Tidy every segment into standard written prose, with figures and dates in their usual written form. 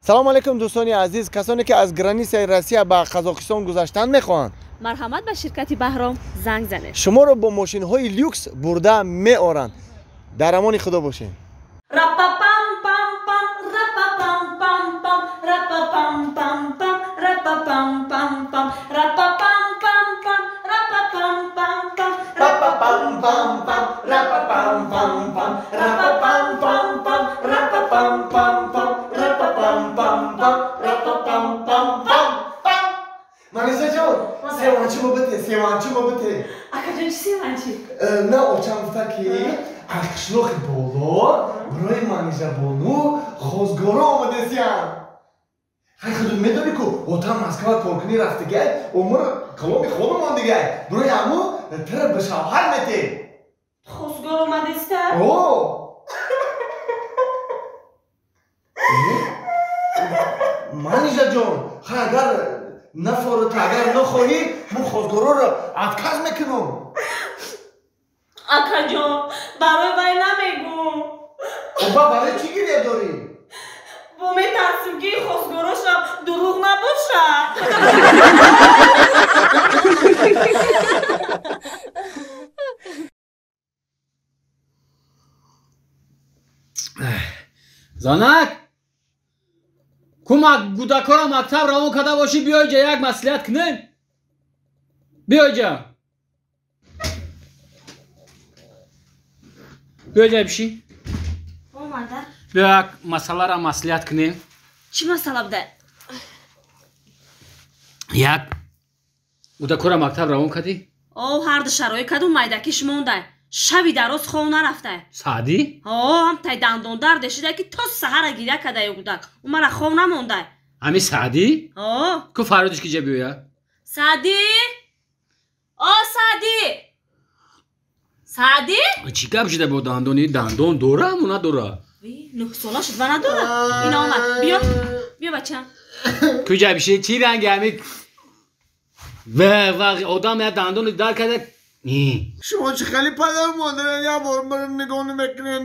Салом алейкум, дӯстони азиз, касоне ки аз границаи Россия ба Қазоқистон гузаштан мехоҳанд, марҳамат ба ширкати Баҳром занг занед. Шуморо бо мошинҳои люкс бурда меоранд. Дар амони Худо бошед. Акаҷон, чӣ севанчи? На, очам гуфта ки аз қишлоқи боло барои Манижабону хозгоро омадесиян. Хай, худут медонӣ ку отам Москва коркунӣ рафтагай, умр каломи хонумон дигай, барои ҳаму тара ба шавҳар мете. Хозгор омадеста? О, Манижаҷон, хай, агар нафората, агар нахоҳӣ, мо хозгороро отказ мекунам. Акаҷон, барои вай намегӯм. Оба, барои чӣ гиря дорӣ? Бо метарсим, ки хозгорошам дурӯғ набошад. Занак, кумак гудакора мактаб равон карда бошӣ, биёй ҷа, як маслиҳат кунем. Биёй ҷа. Биёй ҷа, бишӣ. Омада. Биё, як масъаларо маслиҳат кунем. Чӣ масъала буда? Як гудакора мактаб равон кардӣ? О, ҳарду шароит каду, майдакиш мондай. Шаби дароз хов нарафтай. Саъдӣ? О, ҳамтай дандондарде шида, ки то саҳара гиря кардаю гудак. Ӯ мара хов намондай. Ҳами Саъдӣ? О. Ку фарёдиш ки ҷа биёя. Саъдӣ? О, Саъдӣ! Саъдӣ? Чӣ гап шида бо дандони? Дандон дора аму надора? 9 сола шуд ва надора. Ина омад. Биё. Биё, бачам. Куҷа биши? Чӣ ранги ҳами ва одам я дандони дар карда. Шумо чӣ хеле падару модарен, як бор маро нигоҳ намекунен,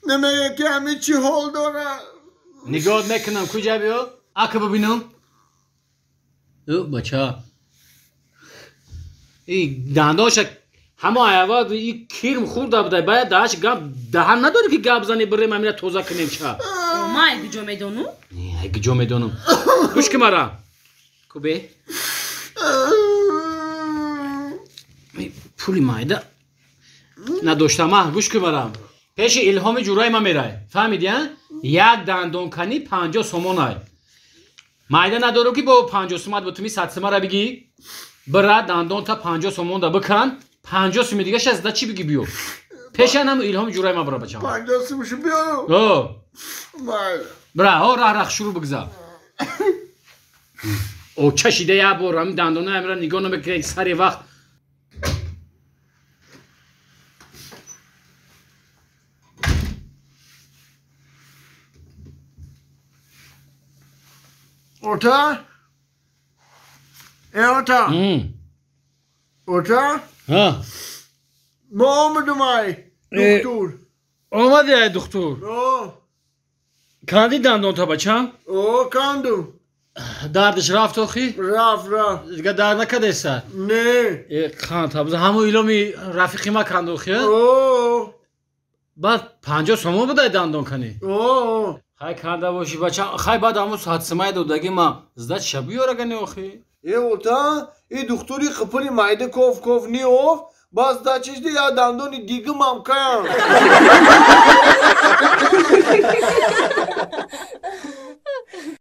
намегӯяд ки ҳамин чӣ ҳол дора. Нигоҳ мекунам, куҷа биё, ака бибинам. Ӯ бача, и дандонша ҳамо аява и кирм хӯрда буда, бояд даҳаш гап даҳан надорӣ ки гап зани, бирем ҳамина тоза кунем ша. Ма ай куҷо медонум? Ай куҷо медонум? Гӯш ки мара кубе, пули майда надоштама. Гӯш ки мара, пеши Илҳоми ҷураи ма мерай, фаҳмиди? А як дандонканӣ 50 сомонай. Майда надору ки бо 50 сумат бутуми 100 сумара бигӣ, бира дандонта 50 сомон да бикан, 50 суми дига шазда чӣ бигӣ, биё пешанам Илҳоми ҷураи ма бира, бачам. 50 сумшу биёрам? О, бира, о, раҳ раҳ, шурӯъ бигзар. О, чашида, як бор ҳами дандона амира нигоҳ намекунед сари вақт. Ота? Э, ота? Ота? Ма омадум ай, духтур. Омади ай духтур? О. Канди дандонта, бачам? О, кандум. Дардиш рафт охи? Рафт, рафт. Дига дард накардеса? Не. Қанд ҳамун Иломи рафиқи ма канд охи? О. Баъд 50 сомон будай дандон канӣ? О. Хай, канда бошӣ, бача, хай, баъд ҳамун 100 сумаи додаги ма сдача биёрагани охи. Э, ота, и духтури қипули майда ков ков ниёфт, баъд сдачашди я дандони дигимам канд.